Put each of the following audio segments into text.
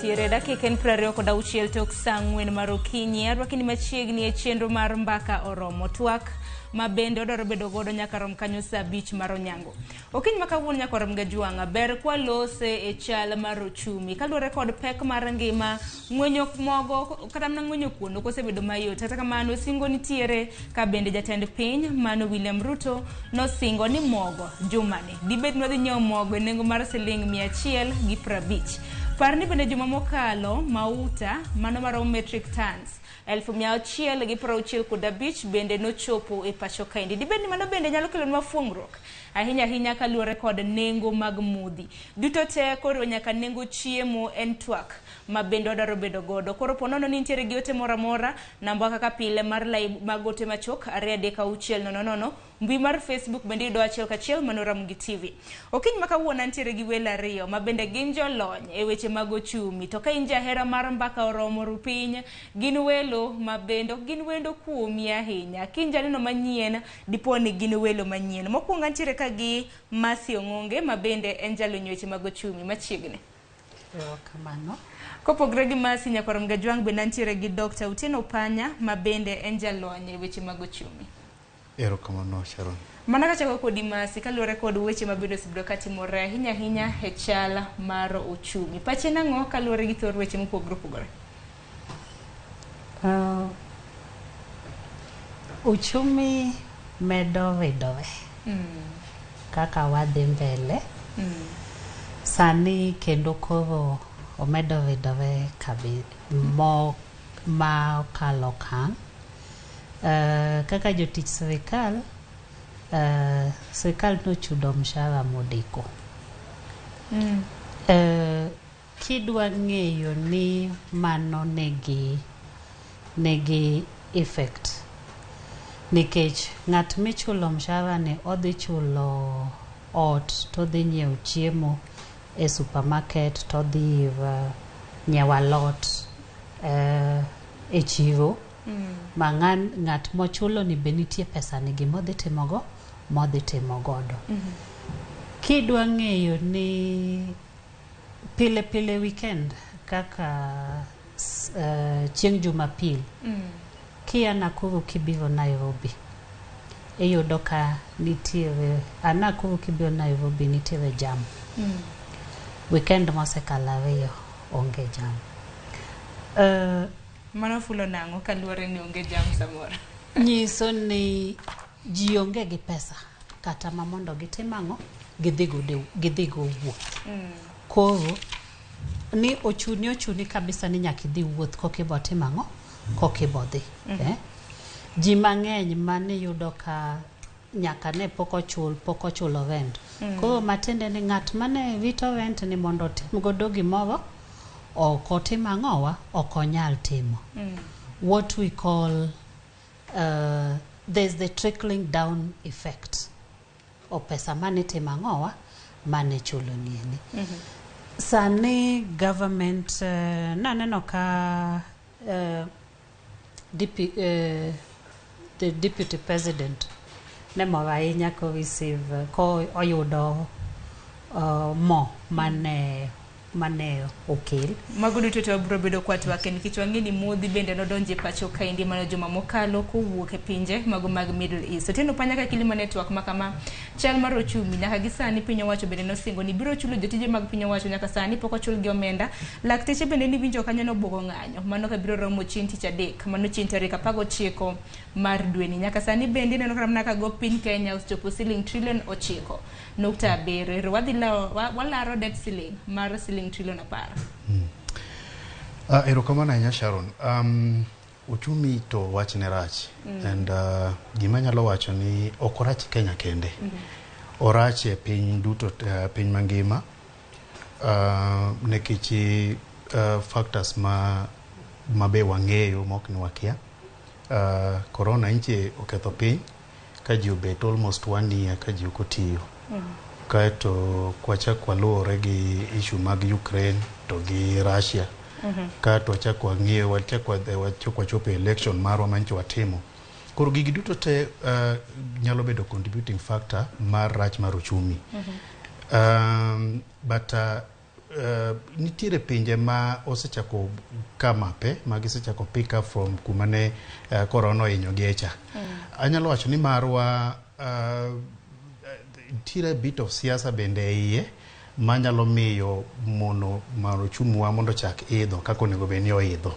intiere. Dakika en 26 tok saa 4 mar okinyi. Arwaki ni machiegni e chenro mar Mbaka Oromo. Twak ma bende odwaro bedo godo nyaka rom kanyo saa 5 mar onyango. Okinyi ma kawuono nyaka rom ga jwang'a. Ber kwalose e chal mar ochumi. Kaluwore kod pek mar ngima, ng'wenyo mogo kata mana ng'wenyo kuon ok osebedo mayot. Kata kamano singo nitiere ka bende jatend piny mano William Ruto nosingo ni mogo jumani dibed ni wadhi nyiewo mogo e nengo mar siling 150. Par ni bende juma mokalo mauta mano maromo metric tons 665 bende nochopo e pacho kaendi. Dibed ni mano bende nyalo kelonwa fuong'ruok ahinya ahinya kaluwore kod nengo mag modhi. Duto te koriwo nyaka nengo chiemo en twak ma bende wadwaro bedo godo. Koro po nono ni nitiere gi ote moro amora, namba kaka pile mar lai mag ote machok 23600, mbui mar Facebook bende iyudo achiel kachiel mano Ramogi TV. Okinyi ma kawuono antiere gi welo ariyo ma bende gin jolony e weche mag ochumi. To ka in jahera mar Mbaka Oromo ru piny, gin welo ma bende ok gin wendo kuomi ahinya. Ka in janeno manyien, dipo ni gin welo manyien. Mokwongo antiere ka gi Mercy Ong'onge ma bende en jalony e weche mag ochumi machiegni. Erokamano. Kopogre gi Mercy Nyakwar Mgajwang' bende antiere gi Dr. Otieno Opanya ma bende en jalony e weche mag ochumi. Erokamano Sharon. Mana kachako kodi Mercy, kaluwore kod weche ma bende osebedo katimore ahinya ahinya e chal mar ochumi. Pache nang'o kaluwore gi thor weche mopogore opogore? Uchumi medo ridore kaka wadhi mbele. Sani kendo koro omedo ridore kabi mo ma okalo okang'. Kaka jotich sirikal, sirikal nochudo mshahara modeko. Kidwa ng'eyo ni mano nigi nigi effect nikech ng'at michulo mshahara ni odhi chulo ot todhi nyiewo chiemo e supermarket todhi nyiewo alot e chiro ma ng'at mochulo ni be nitie pesa ni gimodhi timogo modhi timo godo. Kidwa ng'eyo ni pile pile weekend kaka chieng' Jumapil kia Nakuru kibiro Nairobi iyudo ka nitiere a Nakuru kibiro Nairobi nitiere jam. Weekend mosekalo ariyo onge jam. Mano fulo nang'o kaluwore ni onge jam samoro? Nyiso ni ji onge gi pesa kata ma mondo gitim ang'o gidhi godo gidhi go wuoth. Koro ni ochuni ochuni kabisa ni nyaka idhi wuoth kokibo timo ang'o kokibo dhi. Eh? Ji mang'eny maniyudo ka nyaka ne pok ochul pok ochulo rent. Koro matiende ni ng'at mane rito rent ni mondo otim godo gimoro ok otim ang'owa ok onyal timo. What we call there's the trickling down effect o pesa mane timo ang'owa mane chulo nieni. Sani government naneno ka DP, the deputy president ne mor ahinya ko receive ko oyudo mo mane mane okel. Mago duto te wabiro bedo kwatwake nikech wang'e ni modhi bende nodonjo e pacho kaendi mana juma mokalo kowuok e pinje mago mag Middle East. Otieno Panya kaka ilimo network ma kama chal mar ochumi nyaka gi sani piny owacho bende nosingo ni biro chulo jotije mag piny owacho nyaka sani pok ochulgi omenda. Lakteche bende niwinjo kanyo nobuogo ng'anyo mano ka biro romo chieng' tich adek mano chieng' tarik 19 mar dweni. Nyaka sani bende ineno kata mana ka go piny Kenya osechopo siling trilion 9.7. Ero wadhi lawo walaro debt ceiling mar siling trilion 10. Erokamano ahinya Sharon. Uchumi to wachne rach. And gima anyalo wacho ni ok orach Kenya kende. Orach e piny duto, piny mangima nikech factors ma mabe wang'eyo mok ni wakia. Corona nche oketho piny ka ji obet almost one year ka ji ok otiyo. Kaeto kwachak waluwore gi issue mag Ukraine to gi Russia. Kaeto wachak wang'iyo wachak wachak wachopo e election marwa manyocha watimo. Koro gigi duto te nyalo bedo contributing factor mar rach mar uchumi. But Nitiere pinje ma osechako kamape ma gisechako pick up from kuma ne corona ohinyo gi cha. Anyalo wacho ni marwa nitiere a bit of siasa bende e iye manyalo miyo mono mar ochumi wa mondo ochak idho kaka onego bed ni oidho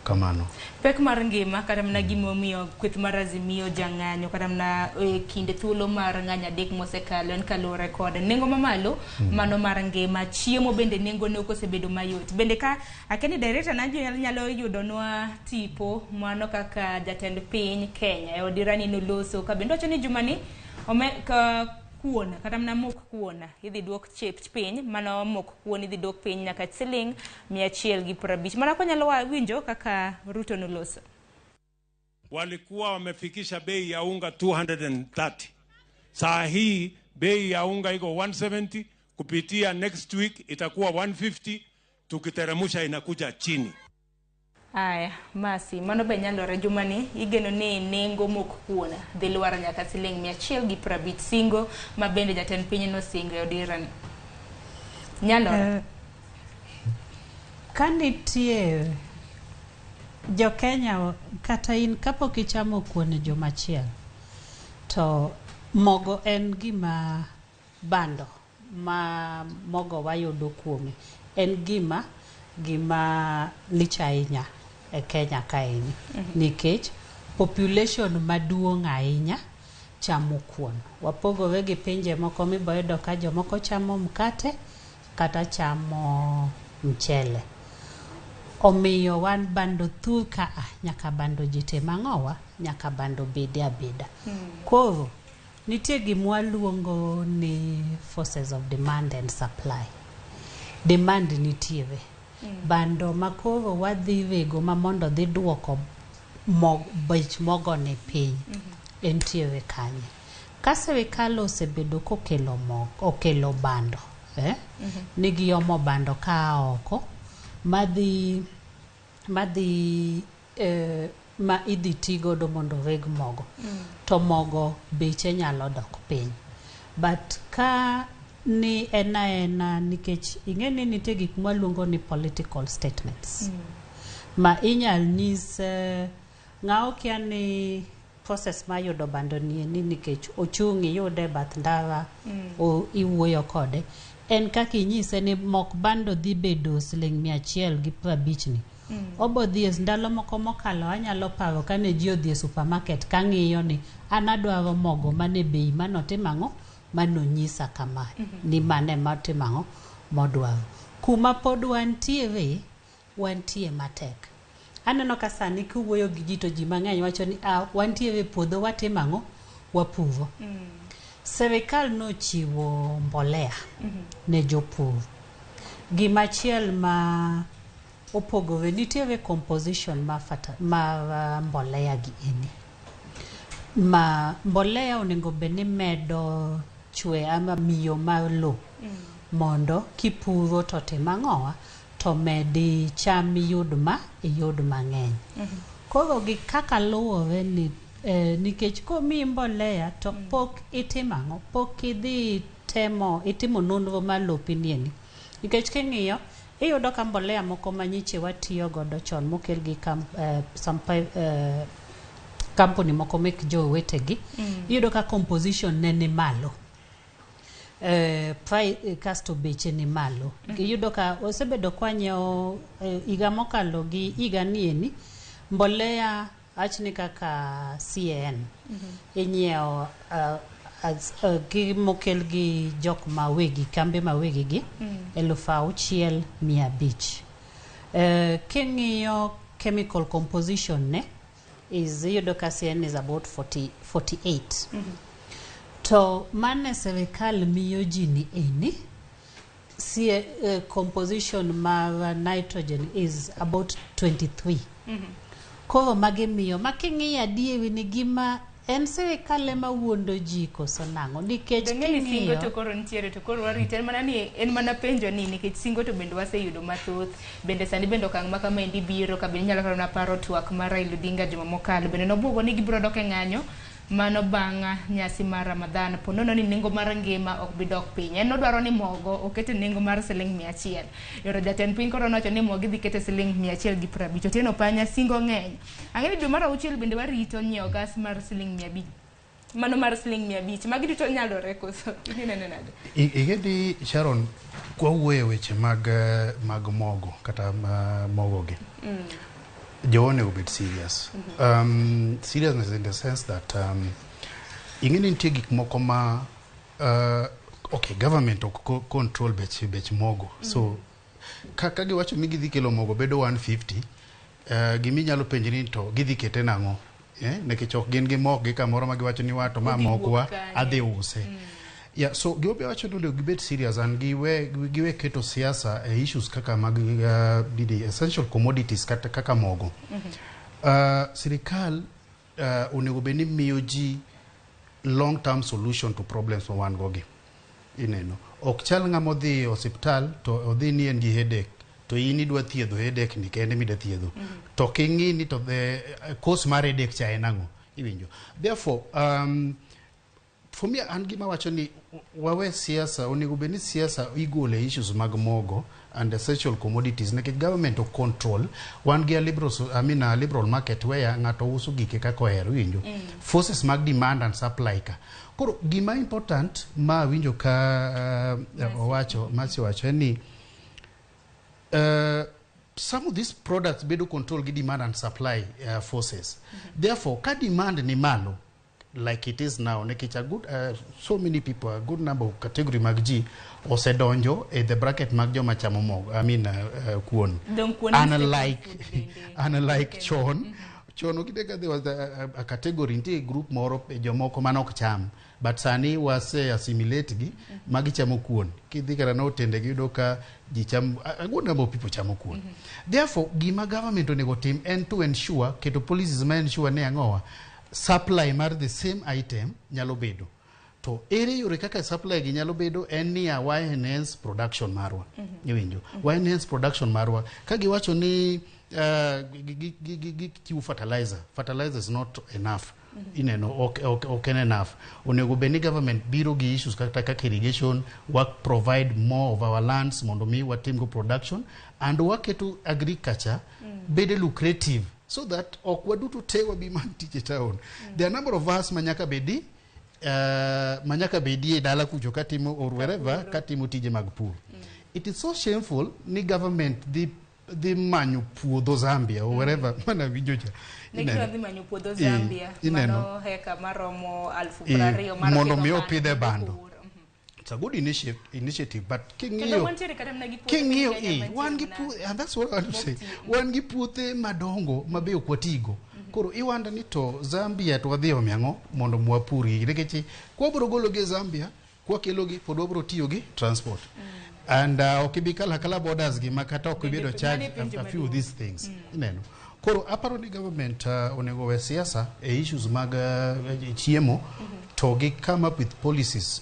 kamano. Pek mar ngima, kata mana gimomiyo kweth mar Azimio jang'anyo kata mana e kinde thuolo mar ng'anyo 3 mosekalo en kaluwore kod nengo mamalo mano mar ngima. Chiemo bende nengo ne ok osebedo mayot. Bende ka akia ni director na nyalo yudonwa tipo mano kaka jatend piny Kenya e odirani noloso ka bende wacho ni jumani ome ka kuon kata mana mok kuon idhi duok chep piny, mano mok kuon idhi duok piny nyaka siling 150. Mana konyalo winjo kaka Ruto noloso. Walikuwa wamefikisha bei ya unga 230. Saa hii bei ya unga iko 170, kupitia next week itakuwa 150, tukiteremusha inakuja chini. Aya, masi, mano be nyalore jumani, igeno ni nengo mok kuon dhi lwar nyaka siling 150, singo ma bende jatend piny nosingo e odirani. Nyalore? Ka nitie jo Kenya kata in kapok ichamo kuon e juma achiel, to mogo en gima bando ma mogo wayudo kuome en gima lich ahinya e Kenya kaeni nikech population maduong' ahinya chamo kuon. Wapogore gi pinje moko miboyudo ka jomoko chamo mkate kata chamo mchele. Omiyo wan bando thur ka a nyaka bando ji tim ang'owa nyaka bando bede abeda. Koro nitie gima waluongo ni forces of demand and supply. Demand nitiere. Bando makoro wadhi rego ma mondo dhi duoko bech mogo ni piny entiere kanye. Ka sirikal osebedo kokelo mogo, okelo bando, ni giomo bando kaa oko madhi ma idhi ti godo mondo oreg mogo to mogo beche nyalo dok piny. But ka ni en aena nikech ing'e ni nitie gik mwaluongo ni political statements ma inyal nyis ng'a okia ni process mar yudo bando ni eni nikech ochung' iyude e bath ndara iwuoyo kode en kaka inyise ni mok bando dhi bedo siling 150 ni obo dhi e ndalo moko mokalo. Anyalo paro kane ji odhi e supermarket kang'iyo ni an adwaro mogo mane bei manotimo ang'o manonyisa kama ni mane matimo ang'o modwaro. Kuma pod wantiere, wantie matek. Aneno ka sani kiwuoyo gi ji to ji mang'eny wacho ni ah, wantiere e puodho watimo ang'o wapuro. Sirikal nochiwo mbolea ne jopur. Gimachiel ma opogore nitiere composition mar mar mbolea gi eni ma mbolea onego bed ni medo chwe ama miyo mar lo mondo kipuro to tim ang'owa to medi cham iyud ma iyud mang'eny. Koro gi kaka luwore ni nikech komiyi mbolea to pok itimo ang'o, pok idhi temo itimo nonro mar lopi nieni. Nikech king'iyo iyudo ka mbolea moko manyiche watiyo godo chon mokel gi some company moko mek jowetegi iyudo ka composition ne ni malo. Kasto beche ni malo. Iyudo ka osebedo kwanyiewo higa mokalo gi higa nieni mbolea awachni kaka CAN inyiewo gi mokel gi jok ma wegi kambe ma wegi gi 6,500. King'iyo chemical composition ne is iyudo ka CAN is about 40, 48. To mane sirikal miyo ji ni eni composition mar nitrogen is about 23. Koro magi miyo ma king'iyo adieri ni gima en sirikal ema wuondo ji koso nang'o nikech Dong'e ni singo king'iyo to koro nitiere to koro warito en mana ni en mana penjo ni nikech singo to bende waseyudo mathoth. Bende sani bende okang' ma kamaendi biro ka bende inyalo kata mana paro twak mar Raila Odinga juma mokalo bende nobuogo ni gibiro dok e ng'anyo. Mano bang' nyasi mar Ramadhan ponono ni nengo mar ngima ok bi dok piny. En odwaro ni mogo oket e nengo mar siling 100. Yoro jatend piny koro nowacho ni mogo idhi ket e siling 150. Otieno Panya singo ng'eny. Ang'e ni dwe mar auchiel bende warito nyiewo gas mar siling 500. Mano mar siling 500. Magi duto nyalore koso? Ineno nade? Ing'e ni Sharon, kwawuoyo e weche mag, mag mogo kata mogo gi. Jowa onego bed serious. Seriousness in the sense that ing'e ni nitie gik moko ma okay, government ok control bech mogo. So ka giwacho ni gidhi kelo mogo bedo 150, giminyalo penjri ni to gidhi kete nang'o? Nikech ok gin gi mok gi kamoro ma giwacho ni wa to ma mokwa adhi use. Yeah, so gima wacho ni onego gibed serious and giwe keto siasa e issues kaka mag essential commodities kata kaka mogo. Sirikal onego bed ni miyo ji long term solution to problems ma wan go gi. Ineno. Ok chal ng'ama odhi e osiptal to odhi ni en gi headache to in idwa thiedho headache ni kende midwa thiedho. To king'i ni to the cause mar headache cha en ang'o? Iwinjo. Therefore, for me an gima wacho ni wawe siasa, onego bed ni siasa igolo e issues mag mogo and essential commodities nikech government ok control. Wan gi a liberal, I mean a liberal market where ng'ato uso gike kaka ohero, iwinjo. Forces mag demand and supply ka. Koro gima important ma awinjo ka owacho, Mercy owacho en ni some of these products bedo control gi demand and supply forces. Therefore, ka demand ni malo like it is now, nikech a good, so many people, a good number of category mag ji osedonjo e the bracket mag joma chamo mogo, I mean kuon. Dong kuon en staple Unlike, food bende. Unlike chon, chon okideka there was a category, nitie group moro jomoko mane ok cham, but sani wase assimilate gi magichamo kuon. Kidhi kata na otende gi iyudo ka ji cham, a good number of people chamo kuon. Therefore, gima government onego tim en to ensure, keto policies ma ensure ni ang'owa, supply mar the same item nyalo bedo. To ere yore kaka supply gi nyalo bedo en niya wa enhance production marwa. Iwinjo? Wa enhance production marwa. Ka giwacho ni gichiwo fertilizer, fertilizer is not enough. Ineno, ok en enough. Onego bed ni government biro gi issues kata kaka irrigation, wa provide more of our lands mondo mi watimgo production and waketo agriculture bede lucrative so that ok waduto te wabi man tich e town. There are a number of us manyaka bedi e dala kucho katimo or wherever katimo tije mag pur. It is so shameful ni government dhi manyo puodho Zambia or wherever mana winjo cha. Ne Ineno. gidwa dhi manyo puodho Zambia. Ineno. Mano heka maromo 20,000 mar mondo pidho mi bando opidhe bando. pur. It's a good initiative, but Kendo king'iyo wantiere kata mana gi puothe king'iyo piny Kenya mantiere wan gi mana puothe, and that's what I want to say. mokti. Wan gi puothe madongo ma be ok watigo. Koro iwanda ni to Zambia to wadhi omi ang'o mondo mwapur gigi nikech kwabiro gologi e Zambia kwakelogi pod wabiro tiyo gi transport. And ok ibi kalo akala borders gi ma kata ok ibedo Bende charge mane pinje a few of maduong'. these things. Ineno. Koro aparo ni government onego we siasa e issues mag chiemo to gi come up with policies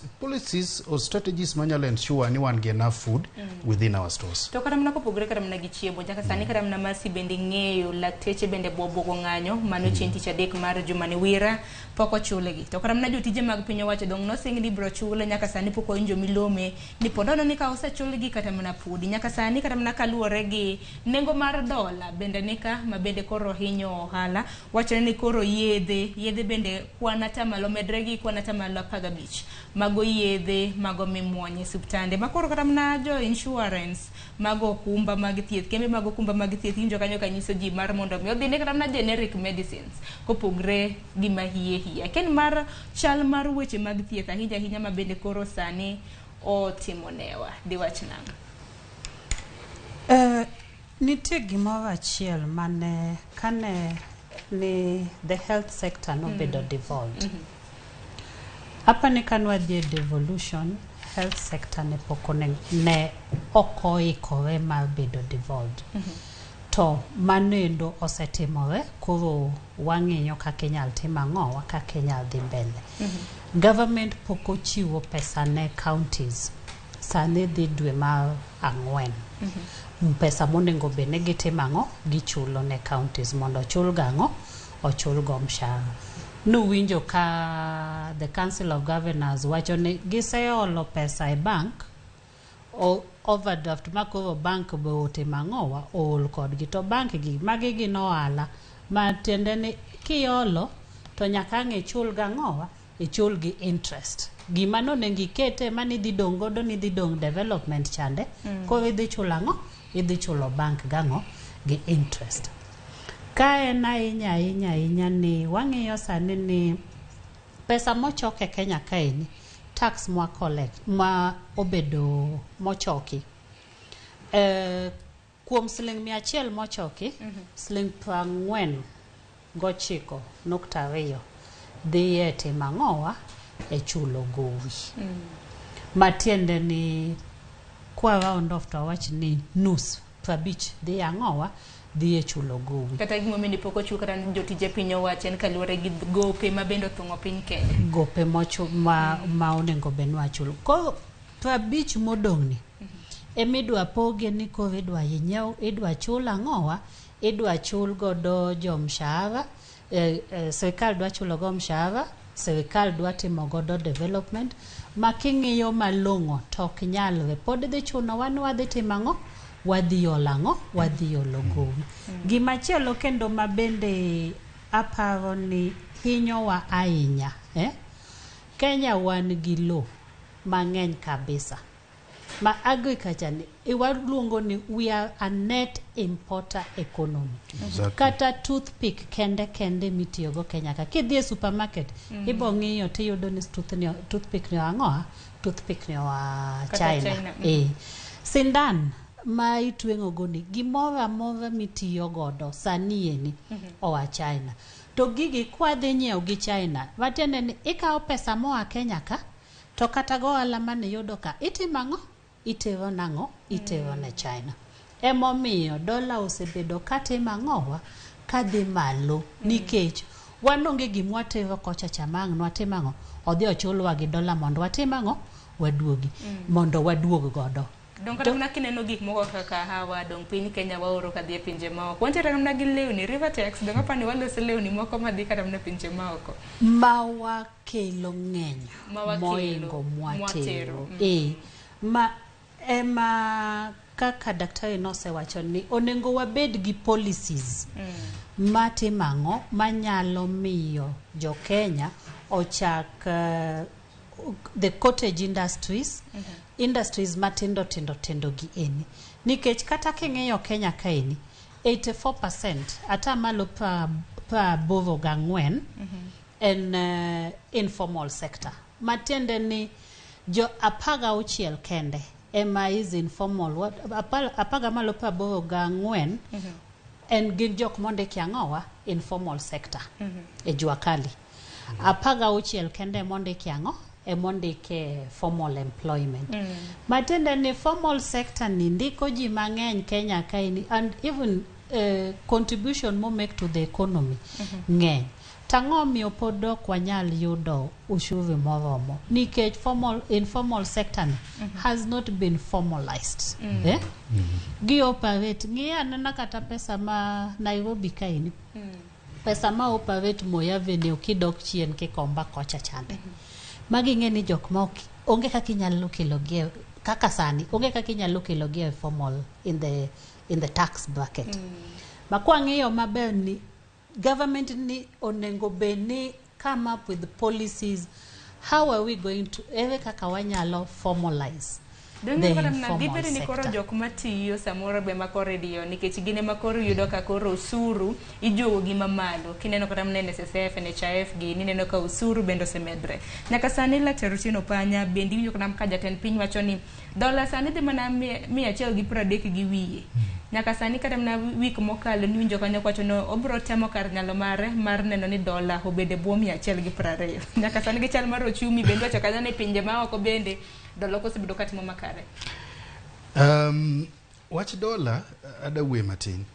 or strategies manyalo ensure ni wan gi enough food within our stores. To kata mana kopogore kata mana gi chiemo, nyaka sani kata mana Mercy bende ng'eyo lakteche bende bwogo ng'anyo mano chieng' tich adek mar juma ni wira pok ochulgi. To kata mana jotije mag piny owacho dong nosing ni ibiro chule nyaka sani pok owinjo milome ni ponono ni ka osechulgi kata mana podi. Nyaka sani kata mana kaluwore gi nengo mar dola bende nika ma bende koro hinyo ohala. Wachore ni koro yedhe bende kwan atamalo medre gi kwan atamalo 15 mago yedhe mago mimuonyo e osiptande ma koro kata mana jo insurance mago okumba mag thieth, kembe mag okumba mag thieth iwinjo kanyo ka nyiso ji mar mondo mi odhi ne kata mana generic medicines kopogre gi ma hie hie. Ken mar chal mar weche mag thieth ahinya ahinya ma bende koro sani otimo newa diwach nang'o? Nitie gimoro achiel mane kane ni the health sector nobedo devolved. Apani kane wadhi e devolution, health sector ne pok ne ok oikore mar bedo devolved. To mano endo osetimore, koro wang'iyo kaka inyal tim ang'owa, kaka inyal dhi mbele. Government pok ochiwo pesa ne counties. Sani dhi dwe mar 4. Pesa monego bed ni gitimo ang'o, gichulo ne counties mondo ochul gang'o, ochul go mshahara. Nuwinjo ka the Council of Governors wacho ni giseolo pesa e bank o overdraft ma koro bank be otimo ang'owa ool kodgi to bank gi magi gin ohala ma tiende ni kiolo to nyaka ang' ichul gang'owa ichul gi interest gima nonego ikete mane idhi dong' godo nidhi dong' development chande koro idhi chulo ang'o idhi chulo bank gang'o gi interest ka en ahinya ahinya ahinya ni wang'iyo sani ni pesa mochok e Kenya kaeni tax mwa collect ma obedo mochoki kuom siling 100 mochoki siling 49.2 dhi e timo ang'owa e chulo gowi matiende ni kwa round off to awach ni nus 50 dhi ang'owa dhi e chulo gowi Kata gimomiyo ni pok ochiw kata jotije piny owacho en kaluwore gi gope ma bende othung'o piny Kenya. Gope mochu, ma onego bed ni wachulo. Koro 50 modong' ni emidwa poge ni koro idwa nyiew idwa chul ang'owa idwa chul godo jo mshahara sirikal dwa chulo go mshahara sirikal dwa timo godo development ma king'iyo malong'o to ok nyalre pod dhi chunowa ni wadhi timo ang'o wadhi olo ang'o wadhi olo gowi gimachielo kendo ma bende aparo ni hinyowa ahinya Kenya wan gi lo mang'eny kabisa ma agriculture ni waluongo ni we are a net importer economy. Exactly. Kata toothpick kende kende mitiyogo Kenya ka kidhi e supermarket ibo ng'iyo tiyudo ni toothpick ni oa toothpick ni oa Kata China, China, Sindan ma itweng'o go ni gimoro amora mitiyo godo sani eni oa China to gigi kwadhi nyiewo gi China matiende ni ikawo pesa moa Kenya ka to kata go ohala mane iyudo ka itimo ang'o itero nang'o itero ne China emomiyo dola osebedo katimo ang'owa kadhi malo nikech wan onge gima watero kocha cha ma ang' nwatim ang'o odhi ochulwa gi dola mondo watim ang'o waduogi mondo waduog godo. Dong kata mana kineno gik moko kaka hawa dong piny Kenya waoro kadhi e pinje maoko. Wantiere mana gi lewni Rivertex dong apani waloso lewni moko madhi kata mana pinje maoko. Ma wakelo ng'eny Ma wakelo, moingo mwatero. mwatero, Ma ema kaka daktari nosewacho ni onego wabed gi policies matimo ang'o manyalo miyo jo Kenya ochak the cottage industries industries matindo tindo tindo gi eni nikech kata king'iyo Kenya kaeni 84% atamalo 84 en informal sector matiende ni jo 16 kende ema is informal 84 en gin jok mondiki ang'owa informal sector e jua kali 16 kende mondiki ang'o emondike formal employment matiende ni formal sector ni ndiko ji mang'eny Kenya kaeni and even contribution mo make to the economy ng'eny tang'o miyo pod ok wanyal yudo ushuru moromo nikech informal sector ni has not been formalized Gi operate ng'i anena kata pesa ma Nairobi kaeni pesa ma operate Moi Avenue kidok chien Kikomba kocha chande magi ng'e ni jok ma onge kaka inyalo kelo gi kaka sani onge kaka inyalo kelo gi e formal in the tax bracket ma kwang'iyo maber ni government ni onego bed ni come up with policies how are we going to ere kaka wanyalo formalize the informal sector. Koro jok matiyo samoro be makoro diyo nikech gin ema koro yudo ka koro osuru ijuogo gi mamalo kineno kata mana NSSF NHIF gi nineno ka osuru bende osemedre nyaka sani Laktar Otieno Panya bende iwinjo kata ka jatend piny wacho ni dola sani dhi mana 130 gi wiye nyaka sani kata mana wik mokalo niwinjo kanyo kwacho ni obiro temo kar nyalo mare mar neno ni dola obede bwo 120 nyaka sani gi chal mar ochumi bende wacho kanyo ni pinje maoko bende dola kosebedo katimo makare. Wach dola ada wuoye matin.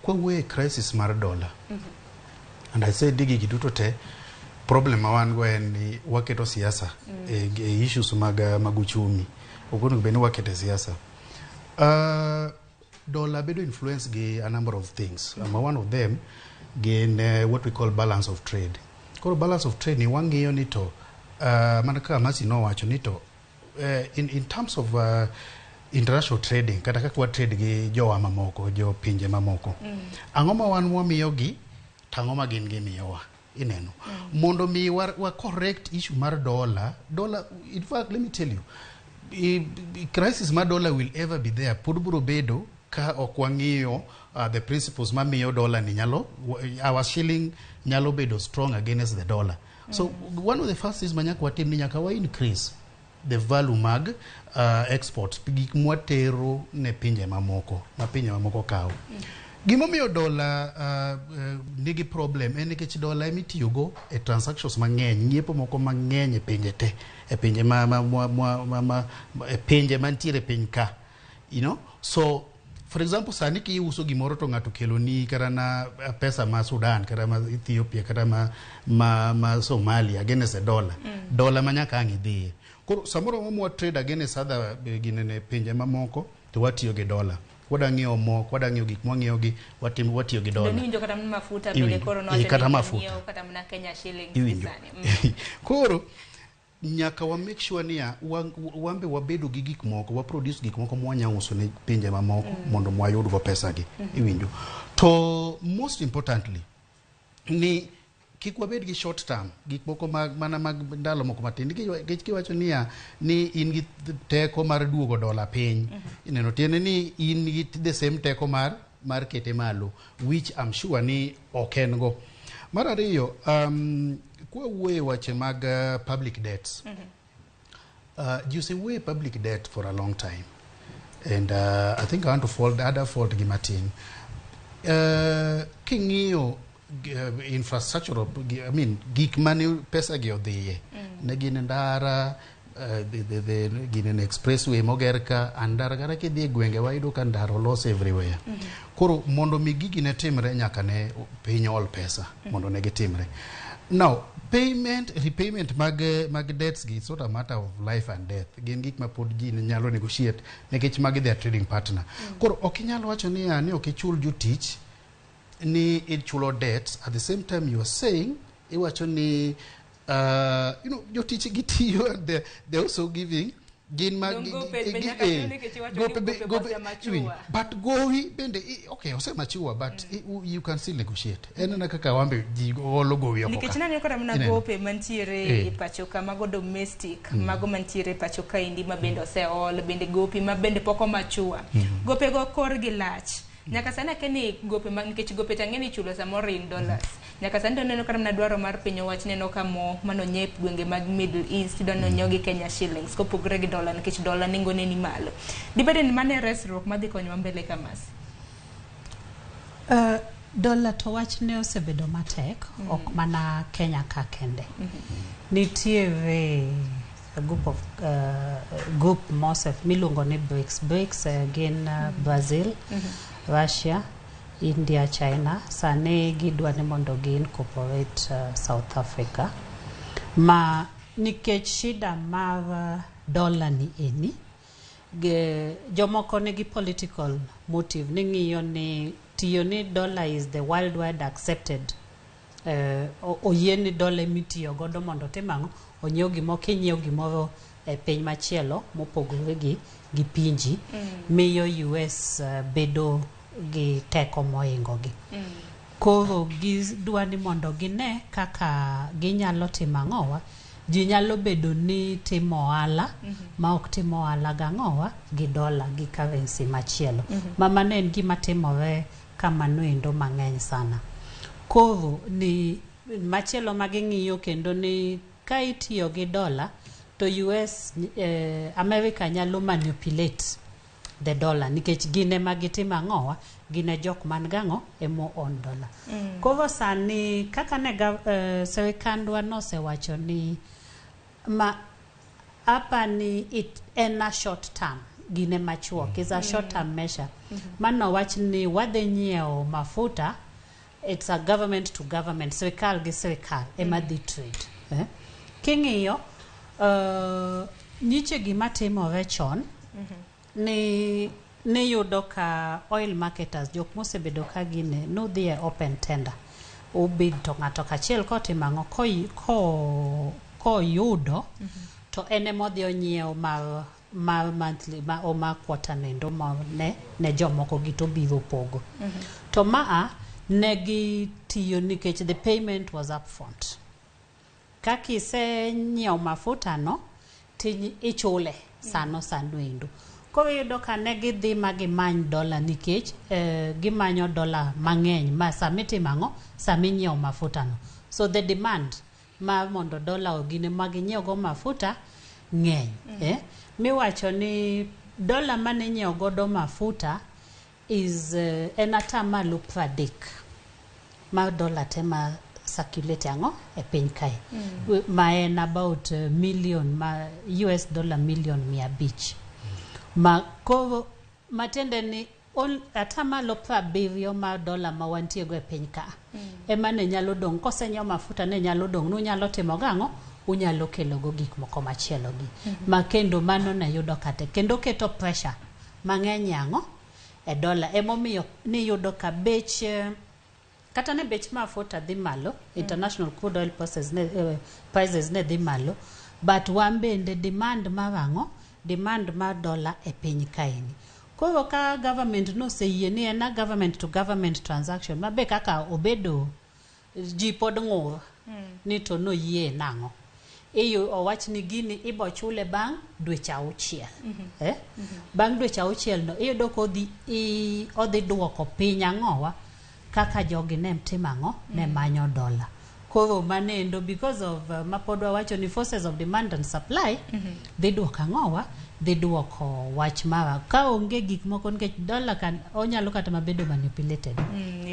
Kwa wuoye crisis mar dola and I said gigi duto te problem ma wan go en ni waketo siasa e issues mag uchumi ok onego bed ni wakete siasa. Dollar bedo influence gi a number of things. One of them gin what we call balance of trade. Koro balance of trade ni wang'iyo ni to mana kaka Mercy nowacho ni to in terms of international trading, kata kaka wa trade gi jowa mamoko, jo pinje mamoko, ang'o ma wan wamiyogi to ang'o ma gin gimiyowa, ineno, mondo mi wa correct issue mar dollar. Dollar, in fact, let me tell you, crisis mar dollar will ever be there, pod biro bedo ka ok wang'iyo the principles mamiyo dollar ni nyalo, our shilling nyalo bedo strong against the dollar. So one of the first things ma nyaka watim ni nyaka wa increase the value mag export, gik mwatero ne pinje mamoko ma pinje mamoko kawo. Gimomiyo dola nigi problem en nikech dola emitiyogo e transactions mang'eny, ng'iepo moko mang'eny e pinje te, e pinje ma, ma, ma, ma, ma, ma, e pinje mantiere e piny ka. So for example, sani kiuso gimoro to ng'ato keloni kata na pesa ma Sudan kata ma Ethiopia kata ma Somalia against a dollar, dollar ma nyaka ang' idhiye. Koro samoro mwa trade against other ginene pinje mamoko to watiyo gi dollar, wadwa ng'iewo mok, wadwa ng'iewo gik mwang'iewo gi watim, watiyo gi dola. Iwinjo kata mana mafuta bende. Iwinjo. Koro Eh, nowacho kata ni mafuta. nyiewo kata mana Kenya shillings Iwinjo. sani. Koro nyaka wa make sure niya wambe wabedo gi gik moko, wa produce gik moko mwanya uso ne pinje mamoko mondo mwayudgo pesa gi, iwinjo. To most importantly ni kik wabed gi short term gik moko mag, mana mag ndalo moko matin, nikech kiwacho niya ni in gi teko mar duogo dola piny, ineno, tiende ni in gi the same teko mar kete malo, which I'm sure ni ok en go. Mar ariyo, kwawuoyo e weche mag public debts, ji osewuoyo e public debt for a long time and I think I want to fault other fault gi matin. King'iyo infrastructural, I mean, gik mane pesa gi odhiye ne gin ndara, the gin expressway moger ka and ndara kata kidhi e gwenge wayudo ka ndara olos everywhere. Koro mondo mi gigi ne timre, nyaka ne piny ol pesa mondo ne gitimre. Now payment, repayment mag debts gi, it's not a matter of life and death. Gin gik ma pod ji nyalo negotiate nikech magi their trading partner. Koro ok inyal wacho niya ni ok ichul jotich ni ichulo debts, at the same time you are saying, iwacho ni jotich gitiyo and they're also giving gin ma Dong gope be nyaka chul nikech iwacho ni gope gope osemature. Iwinjo. But gowi bende okay, osemature, but you can still negotiate. En ana kaka wambe ji olo gowi oko Nikech ka. naneno kata mana Ineno. gope mantiere e pacho ka, mago domestic, mago mantiere e pacho kaendi ma bende oseol, bende gopi ma bende pok omachua, gopego korgi lach. Nyaka sani akia ni gope ma, nikech gope to ang'e ni ichulo samoro in dollars. Nyaka sani to neno kata mana dwaro mar piny owach, neno ka mo manonyiew e gwenge mag Middle East idwa nonyiew gi Kenya shillings kopogore gi dollar, nikech dollar nengone ni malo. Dibed ni mano e resruok madhi konyowa mbele kamas? Dola to wach ne osebedo matek, ok mana Kenya ka kende. Nitiere a group of group mosef miluongo ni BRICS. BRICS gin Brazil, Russia, India, China. Sani gidwa ni mondo gi incorporate South Africa. Ma nikech shida mar dola ni eni, jomoko nigi political motive ni ng'iyo ni tiyo ni dollar is the worldwide accepted, oyie ni dola emitiyo godo mondo otim ang'o, onyiew gimoro, kinyiew gimoro e piny machielo mopogore gi pinji, miyo US bedo gi teko mohingo gi. Koro gidwa ni mondo gine kaka ginyalo timo ang'owa, ji nyalo bedo ni timo ohala ma ok timo ohala gang'owa gi dola, gi currency machielo, ma mano en gima timore kamano endo mang'eny sana. Koro ni machielo ma ging'iyo kendo ni ka itiyo gi dola to US, America nyalo manipulate the dollar nikech gin ema gitimo ang'owa, gin e jok man gang'o emo own dollar. Koro sani kaka ne sirikandwa nosewacho ni ma apa ni it en a short term, gine machuok, is a short term measure. Mano wach ni wadhi nyiewo mafuta, it's a government to government, sirikal gi sirikal ema dhi trade, eh? King'iyo nyiche gima timore chon ni Niyudo ka oil marketers, jok mosebedo ka gine, nodhi e open tender. Ubid to ng'ato kachiel kotimo ang'o koyudo to en emodhi onyiewo mar monthly ma, o mar quarter nendo ma ne jomoko gi to biro pogo. To maa ne gitiyo nikech the payment was upfront. Kaka isenyiewo mafuta no, ti ichule sano sano endo. Koro iyudo ka ne gidhi ma gimany dola nikech gimanyo dola mang'eny ma samitimo ang'o saminyiewo mafuta no. So the demand mar mondo dola ogine ma ginyiew go mafuta ng'eny. Miwacho ni dola mane inyiewo godo mafuta is en atamalo 30 mar dola te ma circulate ang'o e piny kae ma en about million ma US dollar million 500 ma koro matiende ni atamalo 70 mar dola ma wantie go e piny ka ema ne nyalo dong' kosenyiew mafuta ne nyalo dong' nunyalo timo gang'o unyalo kelo go gik moko machielo gi ma kendo mano ne yudo kate kendo keto pressure mang'eny ang'o e dola. Emomiyo niyudo ka bech kata ne bech mafuta dhi malo, international crude oil prices ne dhi malo, but wan bende demand mar ang'o, demand mar dola e piny kaeni. Koro ka government noseyie ni en a government to government transaction mabe kaka obedo ji pod ng'ur ni to noyie nang'o iyo owach ni gini ibo chule bang' dweche 6. Bang' dweche 6 no iyudo ka odhi duoko piny ang'owa kaka jogi ne timo ang'o ne manyo dola. Koro manendo because of mapod wawacho ni forces of demand and supply dhi duoko ang'owa dhi duoko wach mara ka onge gik moko nikech dola kan onyalo kata mabedo manipulated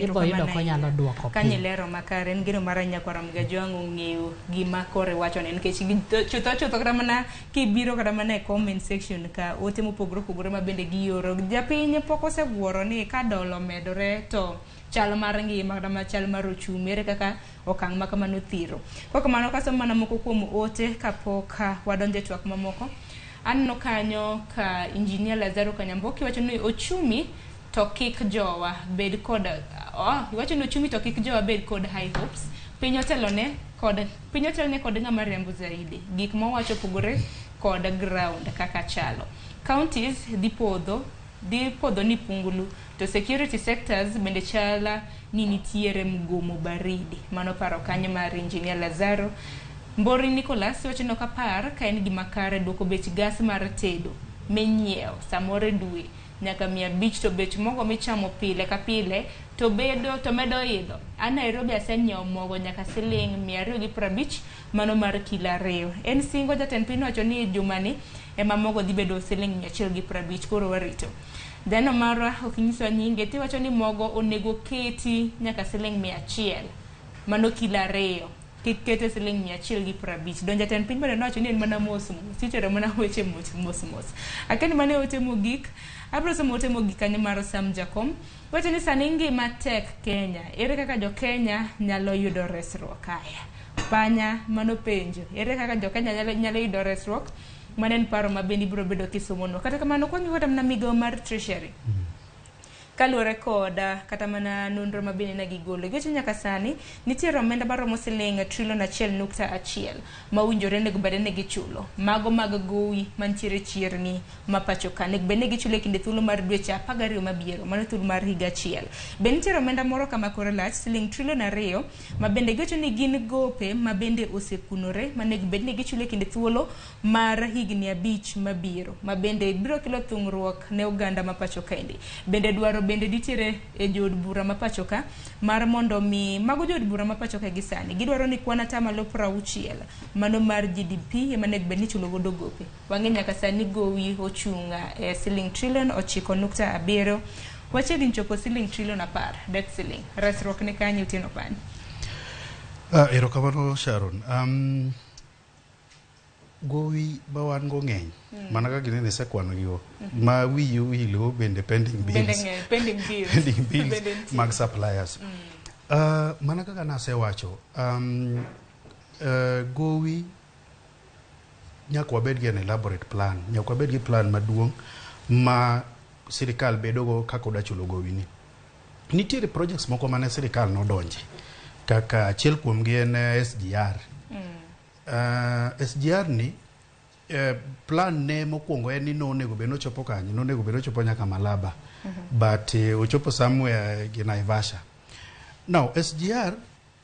ibo yudo konyalo duoko piny. Kanyilero makare en geno mar nyakwara Mgajwang' ong'eyo gima kore wacho ne nikech chutho chutho kata mana kibiro kata mana e comment section ka ote mopogore opogore ma bende gioro japiny pok osewuoro ni ka dola omedore to chal mar ngima kata mana chal mar ochumi ere kaka okang' ma kamano thiro. Kokamano kasomo mana moko kuom ote kapok wadonjo e twak mamoko. Aneno kanyo ka Engineer Lazaro Kanyamboki wacho ni ochumi to kik jowa bed kod iwacho ni ochumi to kik jowa bed kod high hopes. Piny otelone kod ng'ama riambo zaidi. Gik mowacho opogore kod ground kaka chalo. Counties dhi podho ni pungulu to security sectors bende chala ni nitiere mgomo baridi. Mano paro kanyo mar Engineer Lazaro. Mbori Nicholas wacho ni ok apar ka en gima kare duoko bech gas mar tedo minyiewo samoro e dwe nyaka 500 to bech mogo michamo pile ka pile to bedo to medo idho. An Nairobi asenyiewo mogo nyaka siling 250 mano mar kilo 2. En singo jatend piny wacho ni jumani ema mogo dhi bedo siling 150 koro warito. Dhano marwa ok nyiswa nyinge tiwacho ni mogo onego keti nyaka siling 100 mano kilo 2. Kik kete siling 150. Don jatend piny bende nowacho ni en mana mos mos. Itero mana weche mos mos mos. Akeni mane ote mogik. Abiro somo ote mogik kanyo mar Sam Jakom. Wacho ni sani ngima tek Kenya. Ere kaka jo Kenya nyalo yudo resruok? Aya. Panya mano penjo. Ere kaka jo Kenya nyalo yudo resruok? Mano en paro ma bende ibiro bedo kisomonwa. Kata kamano kwang'iyo kata mana migawo mar Treasury. Kaluwore kod kata mana nonro ma bende ne gigolo. Giwacho nyaka sani nitiere omenda maromo siling trilion 1.1 ma owinjore onego bed ni gichulo. Mago mag gowi mantiere chirni ma pacho ka onego bed ni gichulo e kinde thuolo mar dweche 12 mabiro, mano thuolo mar higa achiel. Be nitiere omenda moro kama kore lach siling trilion 2 ma bende giwacho ni gin gope ma bende osekunore ma onego bed ni gichulo e kinde thuolo mar higni 5 mabiro ma bende biro kelo thung'ruok ne oganda ma pacho kaendi. Bende dwaro bende nitiere e jood bura ma pacho ka mar mondo mi mago jood bura ma pacho ka gi sani gidwaro ni kwan atamalo 60 mano mar GDP ema onego bed ni ichulo godo gope. Wang'e nyaka sani gowi ochung' e siling trilion 9.7 wachiegni chopo siling trilion 10 debt ceiling. Resruok ni kanye Otieno Pany? Erokamano Sharon. Gowi ma wan go ng'eny mana kaka ginene isekwano gigo ma wiyi owilgo bende pending bills, pending bills mag suppliers. Mana kaka nasewacho, gowi nyaka wabed gi an elaborate plan, nyaka wabed gi plan maduong' ma sirikal bedogo kaka odwa chulo gowi ni. Nitiere projects moko mane sirikal nodonje kaka achiel kuomgi en SGR. SGR ni plan ne mokwongo en ni nonego bed nochopo kanye, nonego bed nochopo nyaka Malaba, but ochopo somewhere gi Naivasha. Now SGR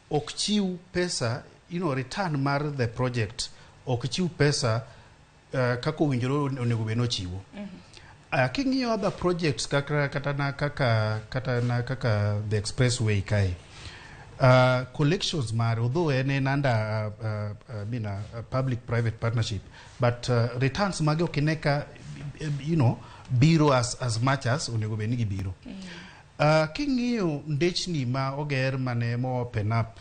ok chiw pesa, return mar the project ok chiw pesa kaka owinjore onego bed nochiwo. King'iyo other projects kaka kata na kaka the expressway kae, collections mare, although en under I mean, a public private partnership, but returns mage ok ine ka biro as much as onego bed ni gibiro. King'iyo ndechni ma oger mane mo open up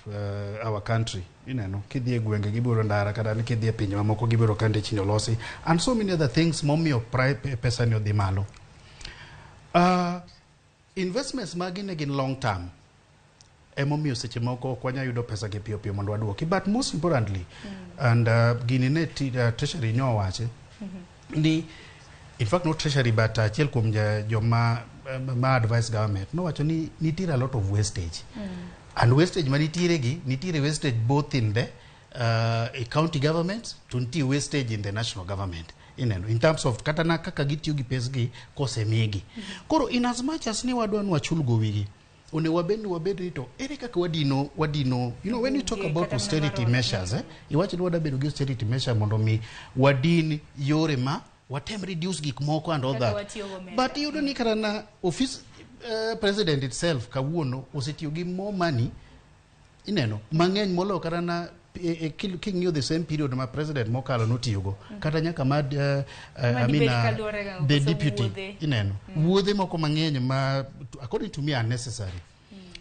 our country, ineno kidhi e gwenge gibiro ndara, kata ni kidhi e pinje mamoko gibiro ka ndechni olosi and so many other things momiyo pesa ni odhi malo. Investments magi ne gin long term, emomiyo seche moko ok wanyal yudo pesa gi piyo piyo mondo waduoki. But most importantly, and gini ne treasury nyowache ni, in fact not treasury but achiel kuom joma ma advice government nowacho ni nitiere a lot of wastage, and wastage manitiere gi nitiere wastage both in the county governments to nitie wastage in the national government, ineno, in terms of kata na kaka gitiyo gi pesgi kosemigi. Koro in as much as ni wadwa ni wachul gowigi, onego wabed ni wabed ni to ere kaka wadino when you talk Gi about kata mana austerity marot. measures, iwacho ni wadwa bedo gi austerity measure mondo mi wadin yore ma watem reduce gik moko and all Kaka that, watiyo gomenda. but iyudo ni kata na office president itself kawuono osetiyo gi more money, ineno, mang'eny moloyo kata na king'iyo the same period ma president mokalo notiyogo, kata nyaka ma Ma I mean, dibed kaluwore ga the koso deputy, wuodhe. Ineno wuodhe moko mang'eny ma according to me are unnecessary.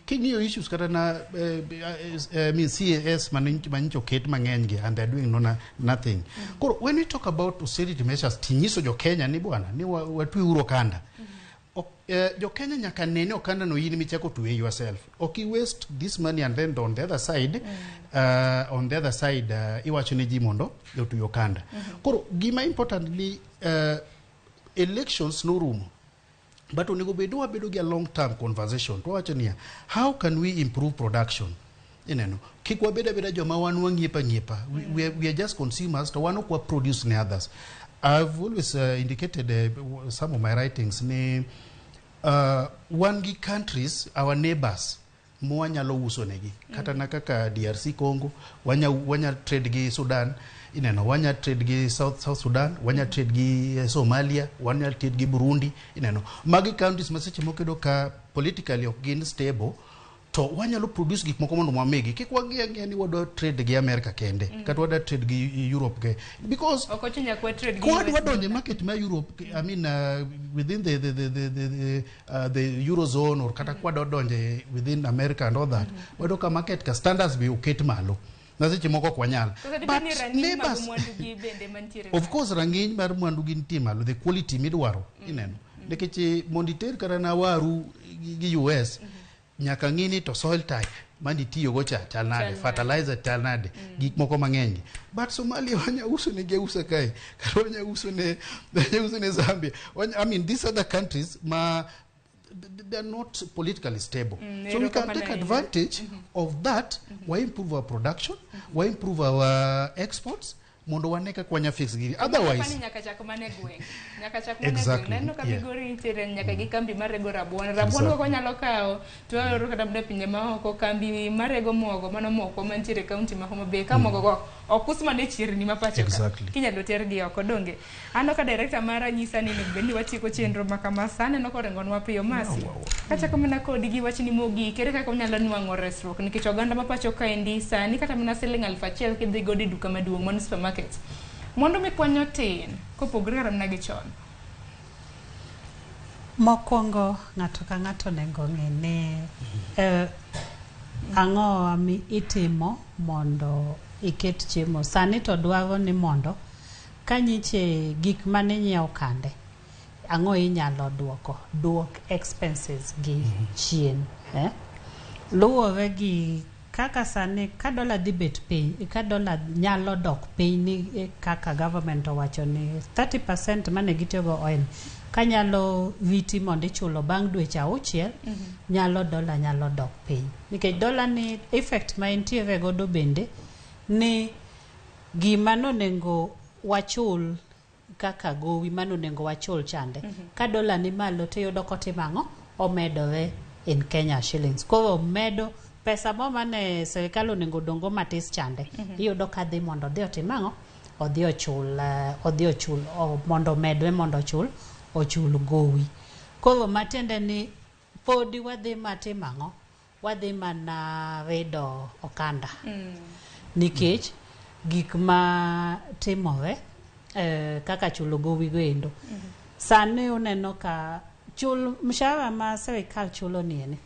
King'iyo issues kata na I mean, CAS manyicho oket mang'eny gi, and they're doing no, nothing. Koro when we talk about austerity measures, tinyiso jo Kenya ni bwana ni watwe uru okanda. Jo Kenya nyaka nene okanda no in michako twe yourself. Ok i waste this money and then on the other side, iwacho ne ji mondo otwe okanda. Koro gima important ni elections norumo, but onego bed ni wabedo gi a long term conversation to wawacho niya, how can we improve production? Ineno, kik wabed abeda joma wan wang'iepa ng'iepa. We are just consumers to wan ok wa produce ne others. I've always indicated some of my writings ni wan gi countries, our neighbors, mwanyalo uso negi, kata na kaka DRC Congo, wanya trade gi Sudan, ineno, wanya trade gi South Sudan, wanya trade gi Somalia, wanya trade gi Burundi. Ineno, magi countries ma seche moko iyudo ka politically ok gin stable, to wanyalo produce gik moko mondo wamigi. Kik wang'i ang'iya ni wadwa trade gi America kende, kata wadwa trade gi Europe ke, because Ok ochuno nyaka wa trade gi kwadwa US. Donjo e market ma Europe, I mean, within the eurozone or kata kwadwa donjo within America and all that, wayudo ka market ka standards be oket malo na seche moko ok wanyal. Koso dibed ni rang'iny mag mwandu gi bende mantiere Of course, rang'iny mar mwandu gi nitie malo, the quality midwaro, ineno, nikech mondo iter kata na waru gi US, nyaka ng'i ni to soil type manitiyogo cha chal nade, Chal nade. Fertilizer chal nade, gik moko mang'eny gi. But Somalia wanya uso ne gi ausa kae, kata wanya uso ne Zambia, I mean, these other countries ma they are not politically stable, so we can erokamano take ahinya. Advantage of that, we improve our production, we improve our exports mondo wane kaka wanya fix gini. Otherwise Pani nyaka chak mana e gweng', nyaka chak mana e gweng'. Neno ka Migori nitiere nyaka gi kambi marego rabuon. Rabuon koko nyalo kawo to waoro kata mana e pinje maoko. Kambi marego mogo, mano moko mantiere e kaunti ma Homa Bay ka mogo go ok us mana e chirni ma pacho ka, kinyalo tergi oko. Donge aneno ka director mara nyisa ni onego bed ni watieko chenro ma kama sa aneno koringonwa piyo masi. Kachako mana kodi gi wachni mogik, ere kaka wanyalo nwang'o resruok, nikech oganda ma pacho kaendi sani kata mana siling 1000 kidhi godo e duka maduong', mano supermarket, mwandu mikwanyo tin kopogore kata mana gi chon? Mokwongo, ng'ato ka ng'ato onego ng'e ni ang'o mi itimo mondo iket chiemo. Sani to dwaro ni mondo ka nyiche gik mane inyiewo kande, ang'o inyalo duoko, duok expenses gi chien, eh? Luwore gi kaka sani ka dola dhi bet piny, ka dola nyalo dok piny ni kaka government owacho ni 30% mane gitiyogo oil. Kanyalo riti mondo ichulo bang' dweche 6, nyalo dola nyalo dok piny. Nikech dola ni effect ma entiere godo bende ni gima nonego wachul kaka gowi manonego wachul chande. Ka dola ni malo tiyudo kotimo ang'o? Omedore in Kenya shillings. Koro medo pesa mo mane sirikal onego dongo matis chande. Iyudo ka dhi mondo odhi otim ang'o? Odhi ochul, odhi ochul mondo omedre mondo ochul gowi. Koro matiende ni podi wadhi matimo ang'o? Wadhi mana rido okanda. Nikech gik ma timore kaka chulo gowi go endo. Sani uneno ka chul mshahara ma sirikal chulo ni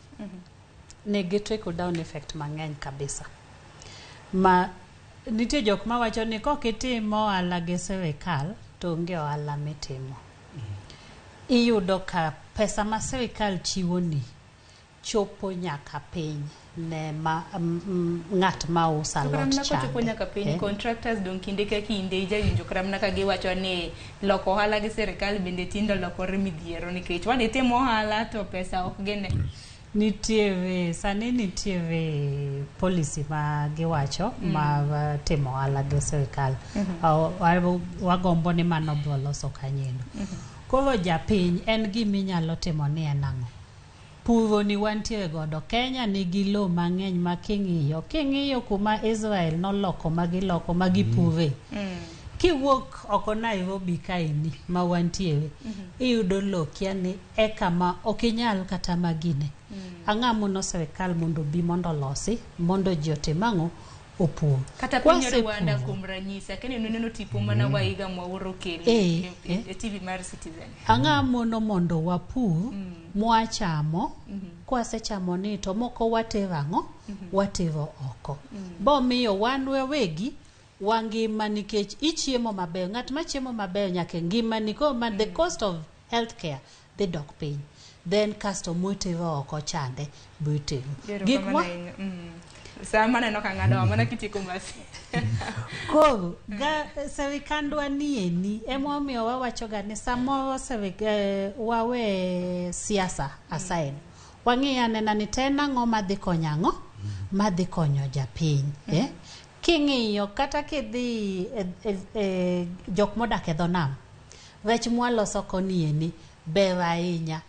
nigi trickle down effect mang'eny kabisa. Ma nitie jok mawacho ni kok itimo ohala gi sirikal to onge ohala mitimo. Iyudo ka pesa ma sirikal chiwo ni chopo nyaka piny ne ma ng'at ma uso To alot kata mana kochopo chande. nyaka piny, contractors dong kinde ka kinde ijawinjo kata mana ka giwacho ni loko ohala gi sirikal bende tinde olokore midhiero nikech wadhi timo ohala to pesa ok gine. Nitiere sani nitiere policy ma giwacho mar timo ohala gi sirikal. Wagombo ni mano biro loso kanyendo. Koro japiny en giminyalo timo ni en ang'o? Puro ni wantiere godo. Kenya nigi lowo mang'eny ma king'iyo kuma Israel noloko ma giloko ma gipure. Kiwuok oko Nairobi kaeni ma wantiere, iyudo lowo kia ni eka ma ok inyal kata magine. Ang'a mono sirikal mondo obi mondo olosi mondo ji otim ang'o? Opur. Kata piny Rwanda kuom ranyisi, akeni nuneno tipo mana Waiga Mwaura okelo e TV mar Citizen. Ang'a mono mondo wapur mwachamo, kwasechamo ni to moko watero ang'o? Watero oko. Bomiyo wan wawegi wangima nikech ichiemo maber. Ng'at ma chiemo maber nyaka e ngimani. Koro ma the cost of healthcare dhi dok piny. Then kasto mwitero oko chande bwitero. Gik ma Sama maneno ka ng'ado mana kitieko masi. Koro ga sirikandwa nieni emomiyo wawacho ga ni samoro wawe siasa aside. Wang'i anena ni to en ang'o madhi konyo ang'o? Madhi konyo japiny. King'iyo kata kidhi jok modak e dho nam, rech mwaloso koni eni ber ahinya.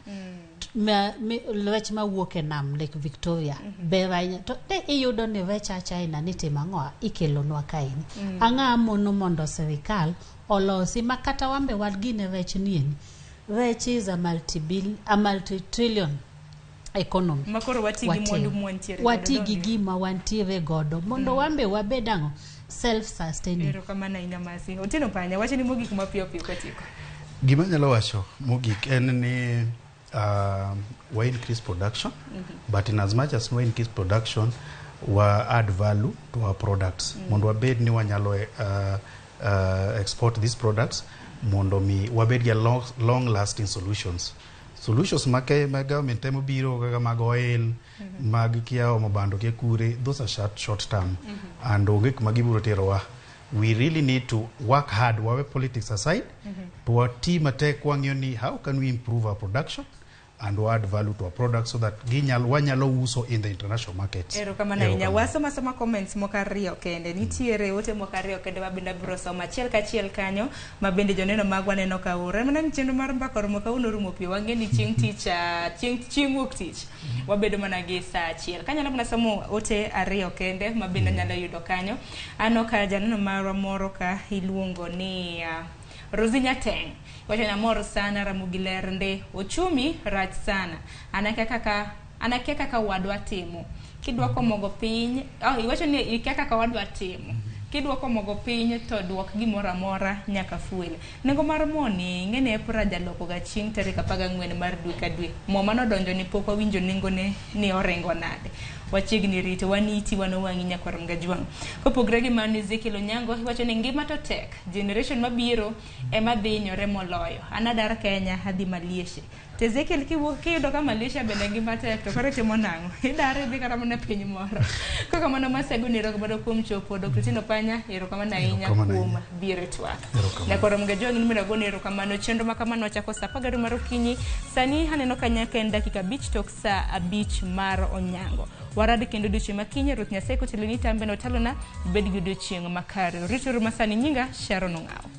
Rech mawuok e nam Lake Victoria ber ahinya. To ne iyudo ni rech a China ni timo ang'o? Ikelonwa kaeni. Ang'a mono mondo sirikal olosi ma kata wambe wagine rech nieni. Rech is a multi-trillion economy. Makoro wati gi mwandu mwantiere godo. Wati gi gima wantiere godo mondo wambe wabed ang'o? Self-sustaining. Erokamano ahinya Masi. Otieno Panya, wachni mogik mapiyo piyo kwatieko. Gima anyalo wacho mogik en ni wa increase production, but in as much as we increase production, wa add value to our products. Mondo wabed ni wanyalo export these products mondo mi wabed gi long lasting solutions. Solutions ma government temo biro kaka mag oil, mag kia omo bando kia kure, those are short term. And onge kuma gibiro terowa. We really need to work hard, wawe politics aside, to wati matek wang'iyo ni how can we improve our production and add value to our products so that wanyalo uso in the international markets. Erokamano ahinya. Wasoma soma comments moko ariyo kende. Nitiere ote moko ariyo kende ma bende abiro somo achiel kachiel kanyo ma bende joneno magwa neno ka oro. En mana ni chenro mar mbaka oromo kawuono orumo piyo. Wang'e ni chieng' tich, chieng' wuok tich wabedo mana gi saa achiel. Kanyalo mana somo ote ariyo kende ma bende anyalo yudo kanyo. Aneno ka janeno marwa moro ka iluongo ni Rosie Nyateng. Wacho ni amor sana Ramogi ler nde. Ochumi rach sana. Anakia kaka wadwa timo. Kidwoko mogo piny, iwacho ni ikia kaka wadwa timo. Kidwoko mogo piny to dwok gimoro amora nyaka fuel. Nengo mar mo ni ing'e ni EPRA jaloko ga chieng' tarik 14 mar dwe ka dwe. Mo manodonjo ni pok wawinjo nengone ni oringo nade. Wachiegni rito waniti wanowang'i nyakwar Mgajwang'. Kopogre gi mano Ezekiel Onyango iwacho ni ngima to tek, generation mabiro ema dhi hinyore moloyo. An adar Kenya adhi Malaysia. To Ezekiel kiyudo ka Malaysia bende ngima tek to koro itimo nang'o? Idar idhi kata mana piny moro. Kokamano masego ni erokamano kuom chopo Dr. Tino Panya, erokamano ahinya kuom biro e twak. Nyakwar Mgajwang' in bende agoni erokamano. Chenro ma kamano wachako saa 12 mar okinyi. Sani aneno ka nyaka en dakika 5 tok saa 5 mar onyango. Warad kendo odiochieng' ma kiny, Ruoth Nyasaye koteloni tambe notalona, ibed gi odiochieng' makare. Rituru masani nyinga Sharon Ong'awo.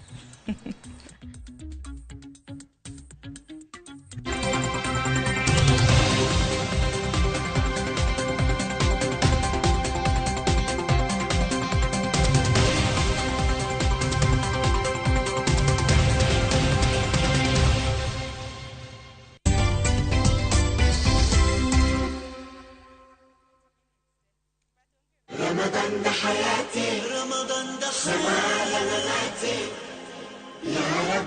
رمضان ده حياتي، رمضان ده حياتي، يا رب.